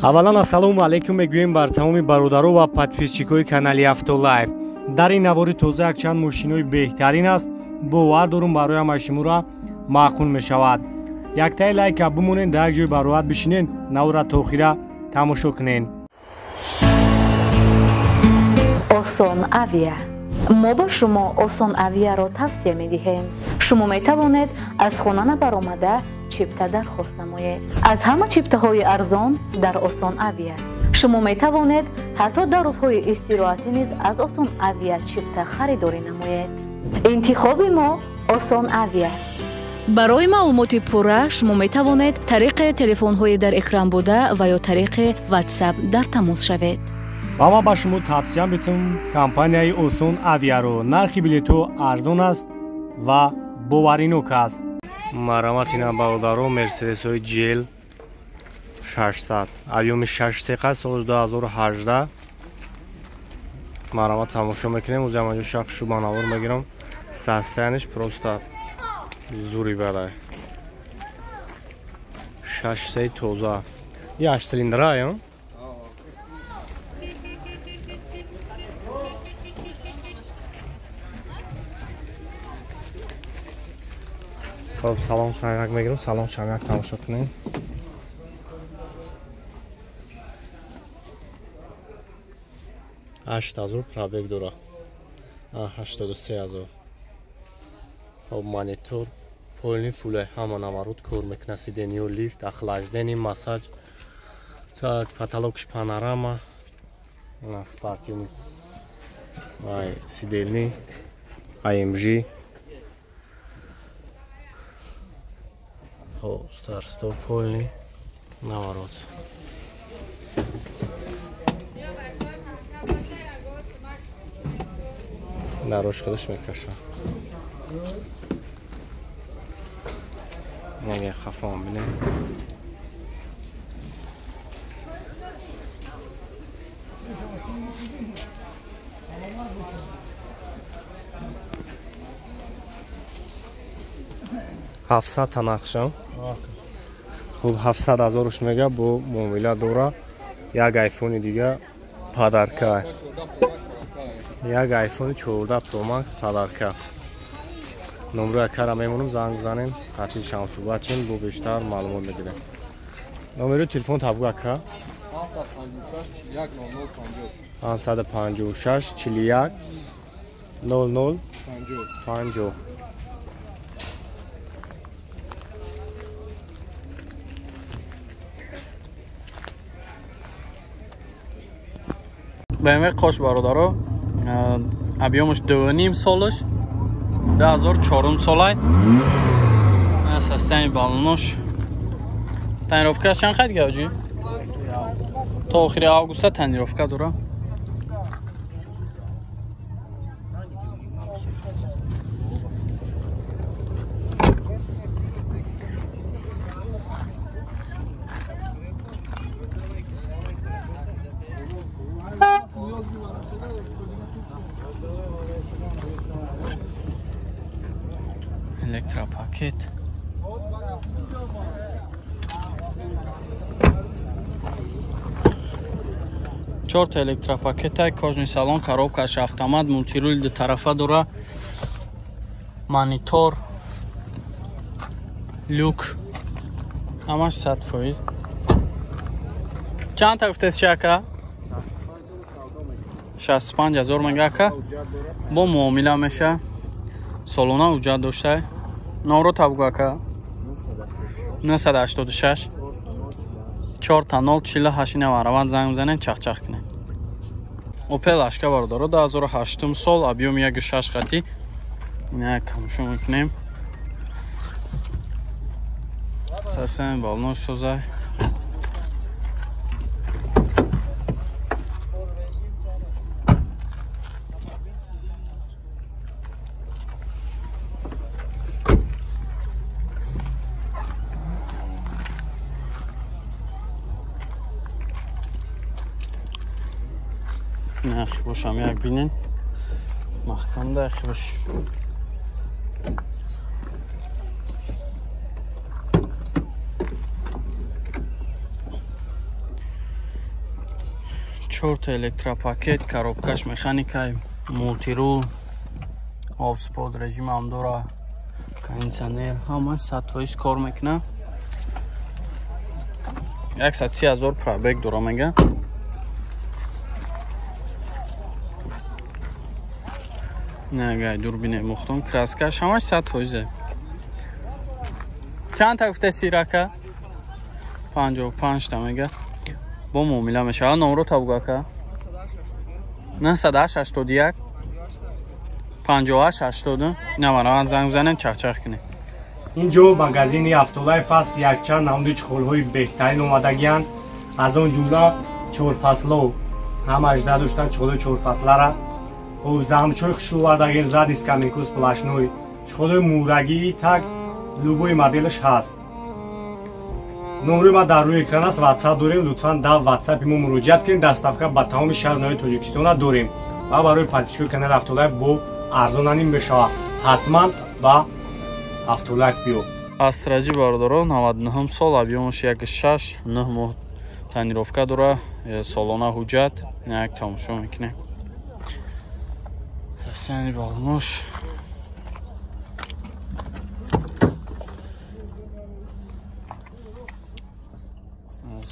Аввалан ассалому алайкум мегӯем бар тамоми бародаро ва подписчикои канали Автолайф. Дар ин навори тоза якчанд мошинои беҳтарин аст, бовар дорум барои ҳамаи шуморо маъқул мешавад. Яктаи лайка бимонед, дар як ҷой бароҳат бишинед, навора то охира тамошо кунед. Осон Авиа. Мо ба шумо Осон Авиаро тавсия медиҳем. Шумо метавонед аз хона набаромада чипта дархост намоед. Аз ҳама чиптаҳои арзон дар Осон Авиа. Шумо метавонед ҳатто дар рӯзҳои истироҳатӣ низ аз Осон Авиа чипта харидорӣ намоед. Интихоби мо Осон Авиа. Барои маълумоти пурра шумо метавонед тариқи телефонҳои дар экран буда ва ё тариқи WhatsApp дар тамос шавед. Ва ман ба шумо тавсия метавам компанияи Осон Авиаро. Нархи билетҳо арзон аст ва боваринок аст. Марамат ина бародаро Мерседесҳои GL 600 авиоми 6 соли 2018 марамат тамошо мекунем. Ӯзи ҳамаҷо шахс шуба навор мегирам. Состояниш просто зури бадай. 6 тоза. И 8 цилиндра, ё? Хоб, салон шамяк мегирам, салон шамяк тамошо кунем. 8000 пробег дора. 83000. Хоб, монитор, полный фуле, ҳама наворот кор мекунад, сиденьё, лифт, охлаждение, массаж. Так, потолокш панорама. Спортивный сидельни, AMG. Старт-стоп полный наворот. Дорожка худаш мекаша. Неге хафон бинем. Ҳафтсад та нақшам. Хуб, 700 ҳазорш мега бо муомила дора. Як айфони дига падарка. Як айфони 14 Pro Max падарка. Номро якара мемонам, занг занем, ҳарчи шамсуҳбат чен, бо бештар маълумот мегирем. Номери телефон табгу ака? 556 41 00 50. BMW қош бародаро, объемаш 2.5 солаш, 2004 солай. Состояние баллонош. Тонировка чанд хайд гаҷи? То охири августа тонировка дора. Электропакет. Чорта электропакета, кожный салон, коробкаш автомат, мультируль ду тарафа дора, монитор, люк, ҳамаш 100%. Чанд та гуфтед шака? 65 ҳазор мега ака. Бо муомила меша. Солона ҳуҷҷат дошта. Номро табгу ака? 986 4048 ина мараванд занг бизанед, чахчах кунед. Opel Ашка бародаро 2008 сол, объем 1.6 хати. Ина як тамошо мекунем. Сасен бално созай. Ахи бошам як бинен. Маҳкамда ахи бош. Чорта электропакет, коробкаш механикай, мултирул, обспод режим ҳам дора, кондиционер, ҳама 100% кор мекунад. 130 000 пробег дора мега. Нагай дурбине мухтон, краскаш ҳамаш 100%. Чанд та гуфта сирака? 55 та мега. Бо муомила мешава. Номро та бугу ака? 981 58 80. На занг бизанем, чахчах кунем. Инҷо магазини Автолайф аст, якчанд намуди чиқолҳои беҳтарин омадагианд. Аз он ҷумла чорфасло ҳамаш дадоштан чиқолҳои чорфаслара. Хуб, замчои хушрӯ овардагем, задний скамейку сплошной, чиқолҳои мурагии так любой моделаш ҳаст. Номрои ма дар рӯи экран аст, ватсап дорем, лутфан дар ватсапи мо муроҷиат кунед. Доставка ба тамоми шаҳру ноҳияи Тоҷикистона дорем ва барои подписчикои канали Автолайф бо арзонаним мешавад. Ҳатман ба Автолайф биё. Астраҷи бародаро 99 сол, объёмаш 1.6, 9 моҳ тонировка дора, солона ҳуҷҷат. Як тамошо мекунем. Сани балнош.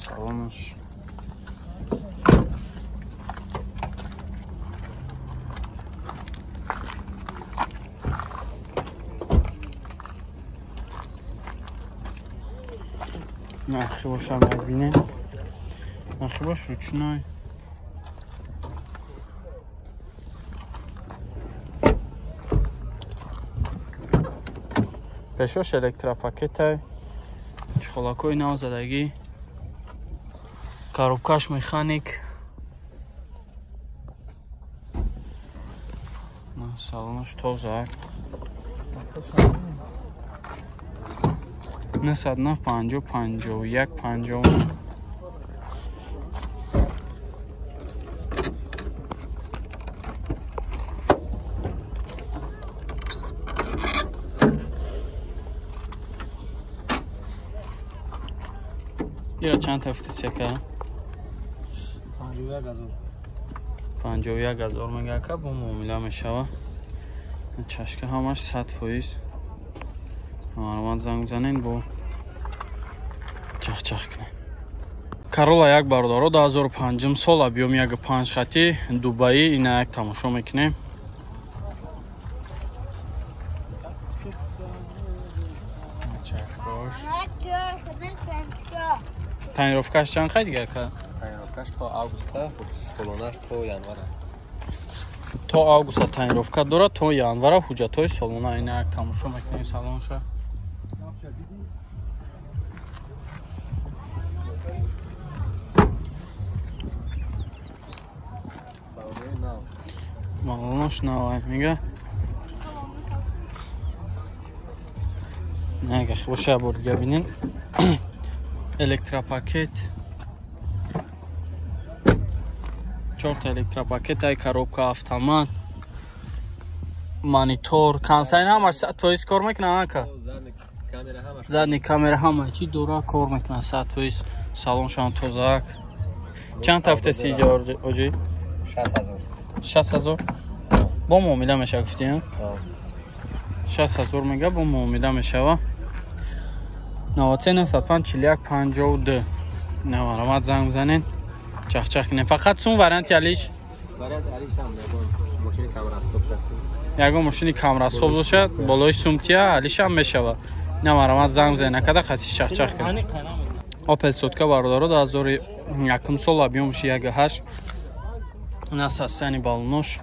Салонош. Нархи бошам як бинем. Нархи бош ручной. Пешош электропакетай, чиқолакҳои навзадагӣ, коробкаш механик. Салонаш тоза. 909 50 51 50. Ира чанд та фтисяка? 51000. 51000 мега ака, бо муомила мешава. Чашка ҳамаш 100%. Мармат занг занен бо чахчах кунем. Карола як бародаро 2005 сол, объём 1.5 хати, Дубаи, ина як тамошо мекунем. Тонировкаш чанд қай дига ака? Тонировкаш то августа, солонаш то январа. То августа тонировка дора, то январа ҳуҷҷатҳои солона. Ина як тамошо мекунем салонша. Балонош навай мега. Нага боша бор дига бинен. Электропакет, чорта электропакет, ай коробка, автомат, монитор, консайн ҳамаш 100% кор мекунад ака. Задний камера ҳама чи дора кор мекунад 100%. Салоншам тозак. Чанд ҳафта сиҷа оҷи? 60000. 60000. Бо муомила мешава гуфтем? 60000 мега бо муомила мешава. 93 95 41 52. Наваромад занг бизанед, чахчах кунем. Фақат сум варианти алиш? Варианти алиш ҳам ягон мошини камрасхоб бошад. Ягон мошини камрасхоб бошад, болои сумтия алиш ҳам мешавад. Наваромад занг бизанед, накада қатъи чахчах кунем. Опел сотка бародаро 2001 сол, объёмш 1.8. На состоянии балонош.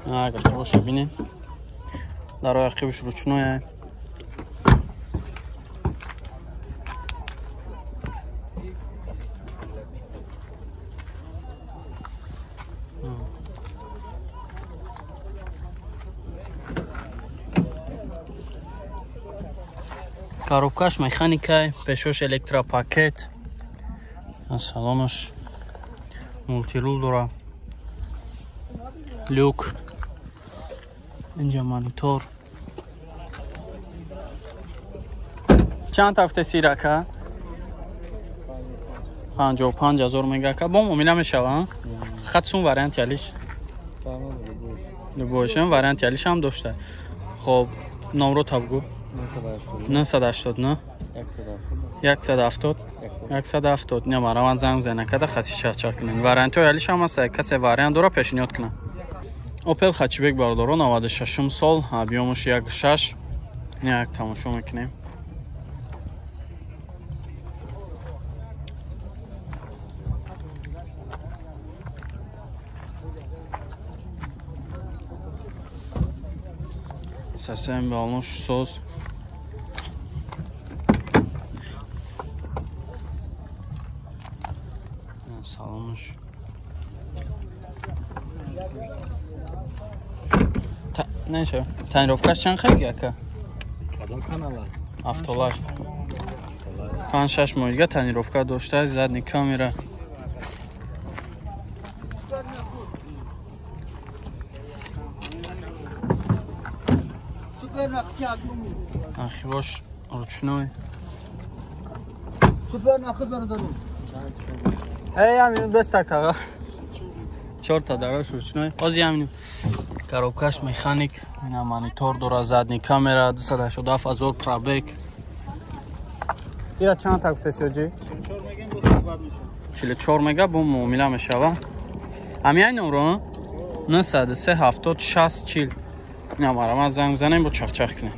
Агар боша бинем. Дар рои ақибаш ручной. Коробкаш механикай, пешош электропакет, салонаш мултирул дора, люк, инҷа монитор. Чанд ҳафта сирака? 55 ҳазор мега ака. Бо муомила мешава? Хат сум варианти алиш. Любойшам варианти алиш ҳам дошта. Хоб, номро табгу. 989 170 170. Не мараван занг зана када хати чахчах кунед. Вариантҳои алиш ҳам аст, касе вариант дора пешниҳод кунад. Опел Хачибек бародаро 96 сол, объёмаш 1.6. Як тамошо мекунем. Сасем балон соз. Салонуш. Не ше. Тонировкаш чанд хелги ака? Кадом канала? Автолайф. 5-6 моҳ дига тонировка дошта, задний камера. Архивош ручной. Эй, я минут без так. Чорта дараш ручной. Оз я минут. Коробкаш механик, ина монитор дора, задний камера, 287 ҳазор пробег. Ира чанд так гуфтаси оҷи? 44 мега бо муомила мешава. Ҳамин номро 903 70 60 40. Ина марама занг занем бо чахчах кунем.